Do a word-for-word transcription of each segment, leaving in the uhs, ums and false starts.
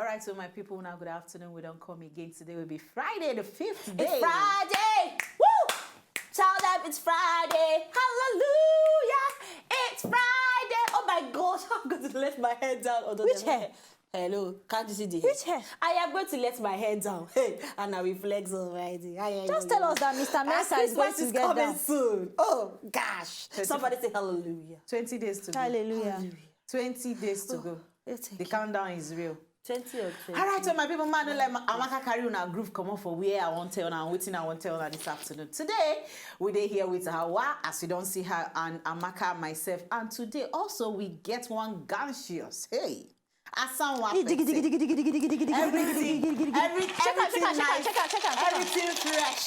Right, so my people, now good afternoon. We don't come again. Today will be Friday, the fifth day. It's Friday. Woo! Tell them it's Friday. Hallelujah. It's Friday. Oh my God. I'm going to let my head down. Although Which there's no hair? Hello, can't you see the hair? Which hair? I am going to let my hair down. Hey, and I will flex on Friday. Ay, ay, Just ay, tell ay. us that Mister As Mensah is going Christmas to is get coming down. Soon. Oh gosh. Somebody say hallelujah. Twenty days to go. Hallelujah. Hallelujah. Twenty days to go. Oh, thank The you. Countdown is real. Twenty or twenty. All right, so my people, man, don't let Ma- Amaka carry una groove come up for where I want tell and waiting I want tell her this afternoon. Today, we dey here with Hawa, as you don't see her, and Amaka, myself. And today, also, we get one gancious. Hey, Asanwa Hey, diggy, diggy, Pete. diggy, diggy, diggy, diggy, diggy, diggy, Everything, diggy, diggy, diggy. every, Check out, check everything out, check out, nice, check out, check out, check out. Everything fresh.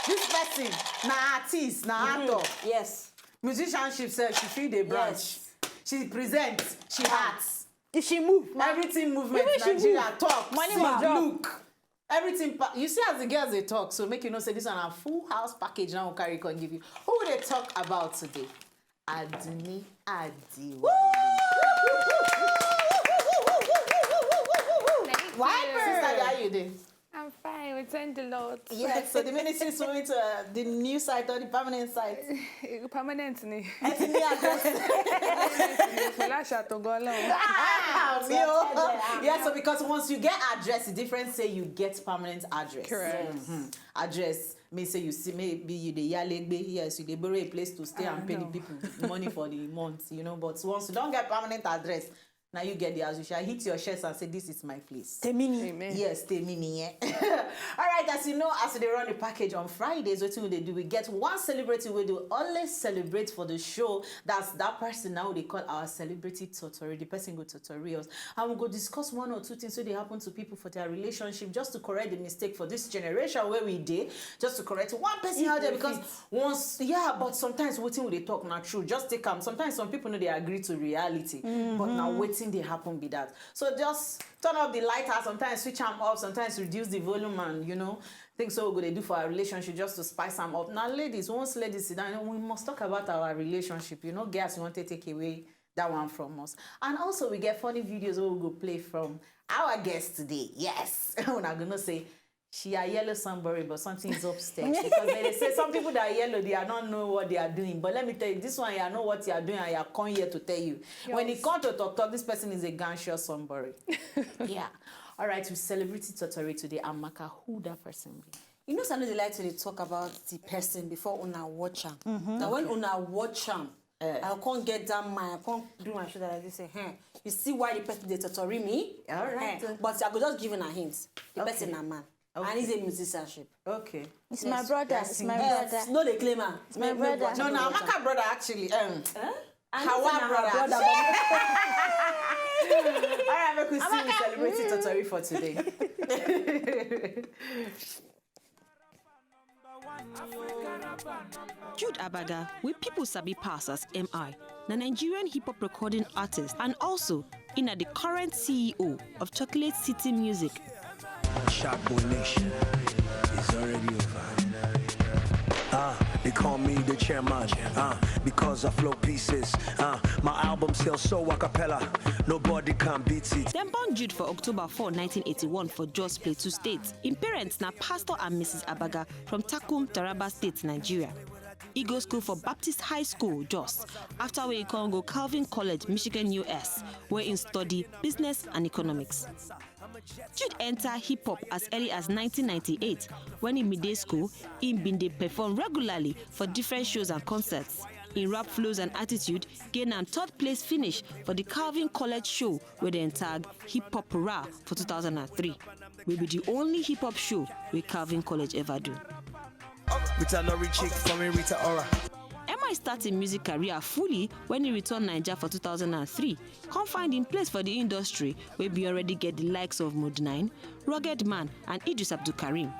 This person, na artist, na actor. Yes. Musicianship sef, she fit dey branch. Yes. She presents, she acts. If she move, ma. Everything movement, Even she Nigeria, move. talk, Money sing, must drop. look. Everything, pa- you see as the girls dey talk, so make you know say this one a full house package now we carry come give you. Who we dey talk about today? Adunni Adewale. Thank Why, you. Sister, how you dey? I'm fine. We thank the Lord. Yes, so the ministry is moving to uh, the new site or the permanent site. Permanent ni. Ẹ ti ní address. Pẹ̀lú àṣẹ àtògo Ọlọ́run. Ah, mi o. Yeah, so because once you get address, the difference say you get permanent address. Correct. Mhm. Address may say you see maybe you dey yalegbe, yes, you dey borrow a place to stay Ah, and pay no. the people money for the month, you know. But once you don't get permanent address, now you get the house. You shall hit your chest and say, "This is my place." Temini. Amen. Yes, Temini. Yeah. All right, as you know, as they run the package on Fridays, what we they do, we get one celebrity we do always celebrate for the show. That's that person now they call our celebrity totori. The person go totori us, and we go discuss one or two things so they happen to people for their relationship, just to correct the mistake for this generation where we dey, just to correct one person If out there they because fit. Once, yeah, but sometimes wetin we dey talk na true. Just take am. Sometimes some people no dey agree to reality, but na wetin dey happen be that. So just turn up the lighter. Sometimes switch am off. Sometimes reduce the volume, and you know things so we go dey do for our relationship just to spice am up. Now, ladies, once ladies sit down, we must talk about our relationship. You know, girls, you want to take away that one from us. And also, we get funny videos we go play from our guest today. Yes, we're not gonna say she a yellow somebody, but something is upstairs. Because they say some people that are yellow, they are not know what they are doing. But let me tell you, this one, you know what you are doing, and you are come here to tell you. When it Yes. comes to talk talk, this person is a gancious somebody. Yeah. All right, we celebrity totori today. Amaka, who that person be? You know, say I no dey like to dey talk about the person before una watch am. Now, when una watch am, Eh. I can't get that mind. I can't do my shoulder like this. Say, hey, you see why the person dey totori me? All right. Eh, but I go just give una hint. The Okay. person na man. Okay. And he's a musicianship. Okay. It's my Yes. brother. Yes, It's my yes. brother. No, they claim her. It's my Make- make brother. watch No, am, no, watch am. Amaka brother actually. Um, Huh? And Hawa he's my brother. brother, but All right, make we see we celebrate it totori for today. Jude Abaga, wey people sabi pass as M I, na Nigerian hip-hop recording artist and also im na the current C E O of Chocolate City Music. Shark Boy Nation is already over. Ah, they call me the chairman. Ah, because I flow pieces. Ah, my album sells so a cappella. Nobody can beat it. Dem born Jude for October four, nineteen eighty-one for Jos Plateau State. Im parents na Pastor and Missus Abaga from Takum, Taraba State, Nigeria. He go school for Baptist High School, Jos, after where he come go Calvin College, Michigan, U S, where he study business and economics. Jude enter hip hop as early as nineteen ninety-eight. When he mid day school, he been dey perform regularly for different shows and concerts. In rap flows and attitude, gain am third place finish for the Calvin College show where they tag Hip Hop Ra for two thousand and three. Will be the only hip hop show where Calvin College ever do. Rita Lori chick, foreign Rita Ora. M I start im music career fully when he return Naija for two thousand and three, come find im place for the industry wey bin already get the likes of Mode nine, Rugged Man and Idris Abdulkareem.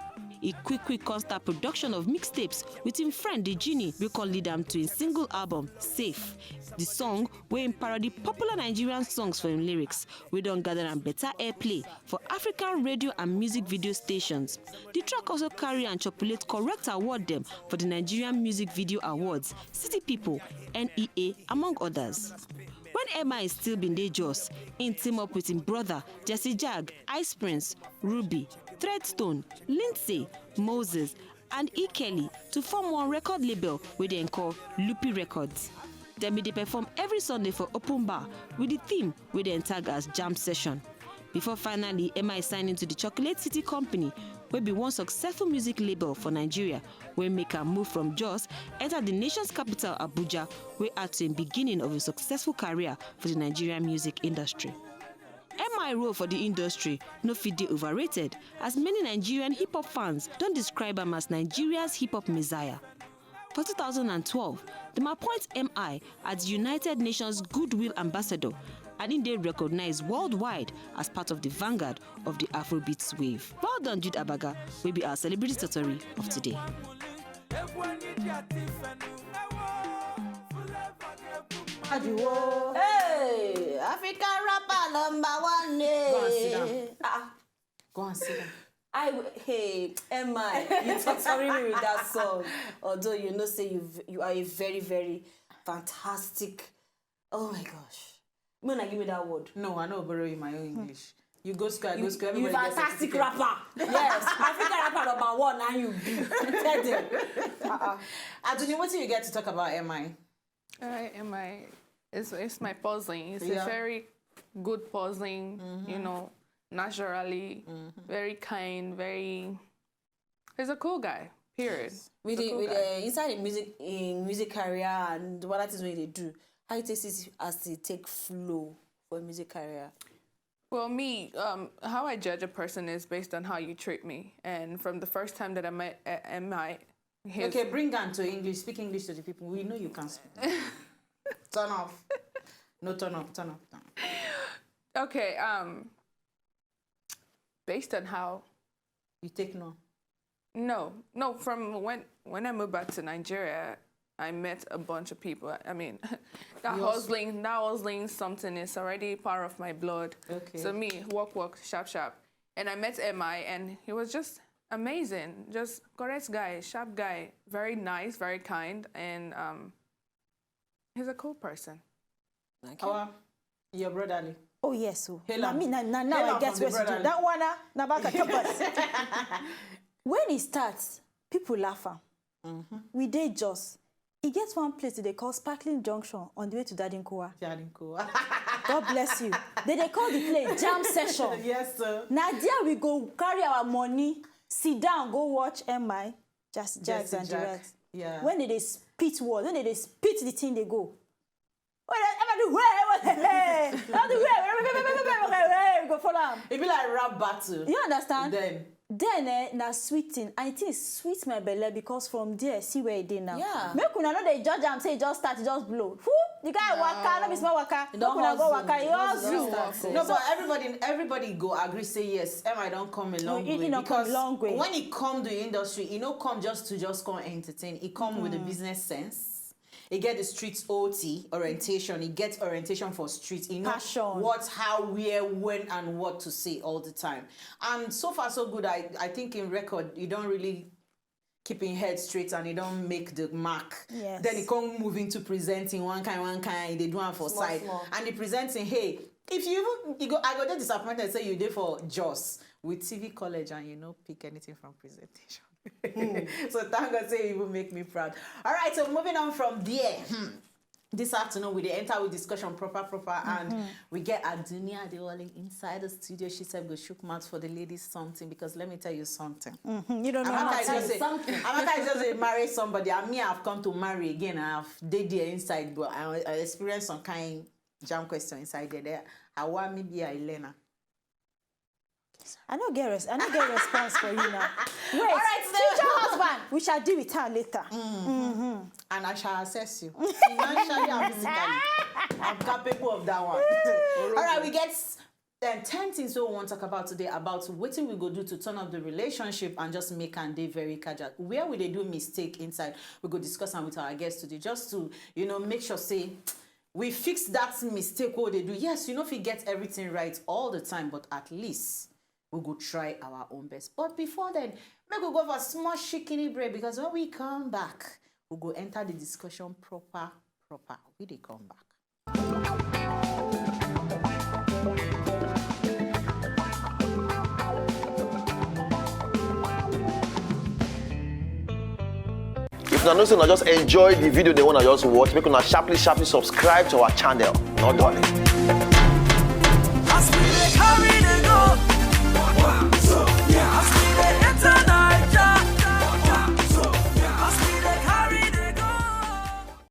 He quick quick come start production of mixtapes with im friend The Genie wey come lead am to im single album, Safe. The song wey im parody popular Nigerian songs for im lyrics, wey don gather am better airplay for African radio and music video stations. The track also carry am chopulate correct award dem for the Nigerian Music Video Awards, City People, N E A, among others. When M I still bin dey Jos, im team up with im brother Jesse Jag, Ice Prince, Ruby, Threadstone, Lindsay, Moses, and E. Kelly to form one record label wey dem call Lupi Records. Dem bin dey perform every Sunday for open bar with the theme wey dem tag as Jam Session. Before finally M I sign into the Chocolate City Company, wey be one successful music label for Nigeria, wey make am move from Jos enter the nation's capital Abuja, wey add to im beginning of a successful career for the Nigerian music industry. M I role for the industry no fit dey overrated, as many Nigerian hip-hop fans don describe am as Nigeria's hip-hop messiah. For two thousand and twelve, dem appoint M I as the United Nations Goodwill Ambassador, and im dey recognized worldwide as part of the vanguard of the Afrobeats wave. Well done, Jude Abaga, wey be our celebrity totori of today. Hey, African rapper number one. Go and sit down. Eh. Ah, Go and sit down. I w- hey M I, you torturing me with that song. Although you know say you v- you are a very, very fantastic. Oh my gosh, when I give me that word. No, I no borrow you my own English. You go school, I go school. You Everybody gets fantastic certificate. Rapper. Yes, African rapper number one, and you be. Tell them. Uh-uh. Aduni, what do you get to talk about M I? All right, M I. It's, it's my pausing. It's Yeah. a very good pausing, you know, naturally, very kind, very. He's a cool guy, period. With He's a the, cool with guy. the, inside the music in music career and what artists wey dey do, how you take see as e take flow for music career? Well, me, um, how I judge a person is based on how you treat me. And from the first time that I met uh, M I, his, Okay, bring on to English. Speak English to the people. We know you can speak. Turn off. No, turn off, turn off, turn off. Okay, um, based on how You take no. No, no. From when when I moved back to Nigeria, I met a bunch of people. I mean, that You also- hustling, that hustling something is already part of my blood. Okay. So me, walk, walk, sharp, sharp, and I met M I, and he was just amazing, just correct guy, sharp guy, very nice, very kind, and um, he's a cool person. Okay. Our, your brotherly. Oh yes, so Hail na am. me na na now Hail I am get from the where to do brotherly. That one na na back at campus. When e start, people laugh am. We dey Jos. E get one place they dey call Sparkling Junction on the way to Dadinkowa. Jadinko. God bless you. They dey call the place jam session. Yes, sir. Na there we go carry our money, sit down, go watch M I, Jazz, Jazz Jesse and Jack. Jirat. Yeah. When they dey spit word, when they dey spit the thing, they go. When they ever do well, well, hey, hey, all the way, hey, we go follow am. It be like rap battle. You understand? Then Then eh, na sweet thing. I think sweet my belle because from there, see where e dey now. Yeah. Make una no dey judge am say e just start, e just blow. Who? The guy waka, no be small waka. E don Make una go hustle. waka, e E hustle, hustle. e don hustle. No, but everybody, everybody go agree say yes, M I don come a long e- e way don come because long way. When e come the industry, e no come just to just come entertain. E come with a business sense. E get the street O T orientation. E get orientation for street. E know Passion. What, how, where, when, and what to say all the time. And so far so good. I I think in record, e don really keep im head straight and e don make the mark. Yes. Then e come move into presenting one kind, one kind. E dey do am for Small, side. Small. And the presenting, hey, if you even, you go, I go dey disappointed say you dey for Jos with T V college and you no pick anything from presentation. So thank God say you even make me proud. All right, so moving on from there. Hmm. This afternoon, we dey enter with discussion proper, proper, and we get Adunia Adewale inside the studio. She said go shook mouth for the ladies something, because let me tell you something. You don't know how Amaka is to just a, something. Amaka is just a married somebody. And me, I've come to marry again. I've did there inside, but I, I experienced some kind jam question inside there. There, I want me be a learner. I no get res- I no get response for you now. Wait, All right, so- future husband, we shall deal with her later. And I shall assess you financially and physically. I'm capable of that one. All right, we get then ten things we want to talk about today about what we go do to turn up the relationship and just make and dey very casual. Where we dey do mistake inside, we go discuss am with our guests today, just to, you know, make sure say we fix that mistake wey we dey do. Yes, you no fit get everything right all the time, but at least we go try our own best. But before then, make we go for small shikini break, because when we come back, we go enter the discussion proper, proper. We dey come back. If una know say una just enjoy the video, the one I just watch, make una sharply, sharply subscribe to our channel. Not done.